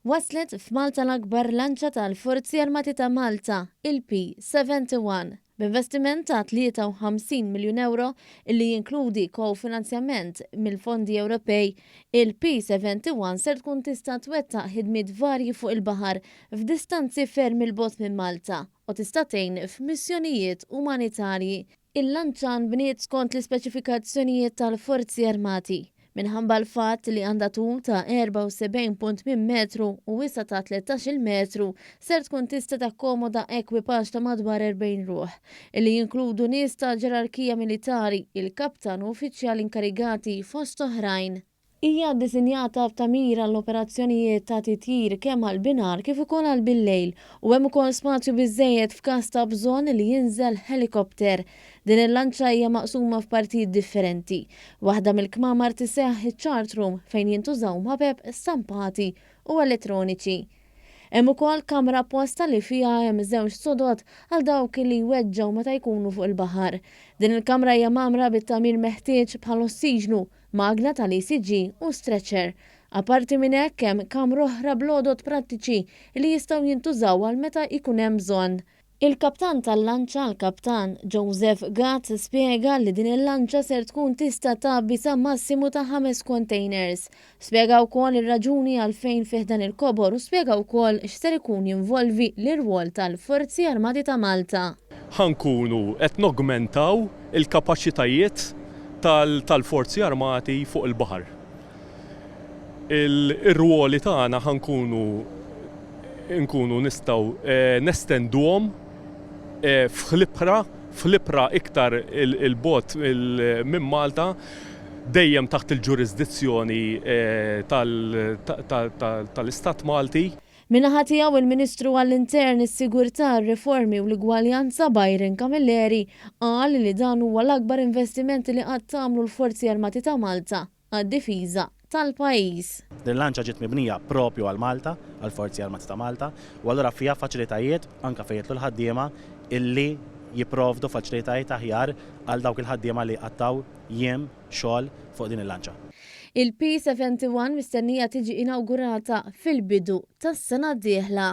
Waslet f'Malta l-akbar lanċa tal-Forzi Armati ta' Malta, il-P-71, b'investiment ta' 53 miljun ewro illi jinkludi ko-finanzjament mill-fondi Ewropej. Il-P-71 ser tkun tista' twettaq ħidmiet varji fuq il-baħar f'distanzi ferm 'il bogħod minn Malta u tista' tgħin f'missjonijiet umanitarji. Il-lanċa nbniet skont l-ispeċifikazzjonijiet tal-Forzi Armati. Minħabba l-fatt li għandha tul ta' 74.8 metru u wisa' ta' 13-il metru, ser tkun tista' takkomoda ekwipaġġ ta' madwar 40 ruħ, illi jinkludu nies ta' ġerarkija militari, il-kaptan u uffiċjali inkarigati, fost oħrajn. Hija ddisinjata b'tagħmir għall-operazzjonijiet ta' titjir kemm għal binhar kif ukoll għal billejl u hemm ukoll spazju biżżejjed f'każ ta' bżonn li jinżel ħelikopter. Din il-lanċa hija maqsuma f'partijiet differenti. Waħda mill-kmamar tiseħħ iċ-chart room fejn jintużaw mapep stampati u elettroniċi. Hemm ukoll kamra apposta li fiha hemm żewġ sodod għal dawk li jweġġgħu meta jkunu fuq il-baħar. Din il-kamra hija mgħammra bit-tagħmir meħtieġ bħal ossiġnu, magna tal-ECG u stretcher. Apparti minn hekk hemm kamra oħra bl-għodod prattiċi li jistgħu jintużaw għal meta jkun hemm bżonn. Il-kaptan tal-lanċa, l-Kaptan Joseph Gatt spjega li din il-lanċa ser tkun tista' tgħabbi sa massimu ta' ħames containers. Spjega wkoll ir-raġuni għalfejn fih dan il-kobor u spjega wkoll x'ser ikun jinvolvi l-irwol tal-Forzi Armati ta' Malta. Ħa nkunu qed nogmentaw il-kapaċitajiet tal-Forzi Armati fuq il-baħar. Ir-rwoli tagħna ħa nkunu nkunu nistgħu nestenduhom f'ħlibħra, f'ħlibħra iktar 'il bogħod minn Malta, dejjem taħt il-ġurisdizzjoni tal-Istat Malti. Min-naħa tiegħu il-Ministru għall-Intern, is-Sigurtà, ir-Riformi u l-Igwaljanza Byron Camilleri qal li dan huwa l-akbar investiment li qatt għamlu l-Forzi Armati ta' Malta għad-difiża tal-pajjiż. Din il-lanċa ġiet mibnija propju għal Malta, għall-Forzi Armati ta' Malta, u allura fiha faċilitajiet anke fejn jidħlu l-ħaddiema illi jipprovdu faċilitajiet aħjar għal dawk il-ħaddiema li jqattgħu jiem xogħol fuq din il-lanċa. Il-P-71 mistennija tiġi inawgurata fil-bidu tas-sena d-dieħla.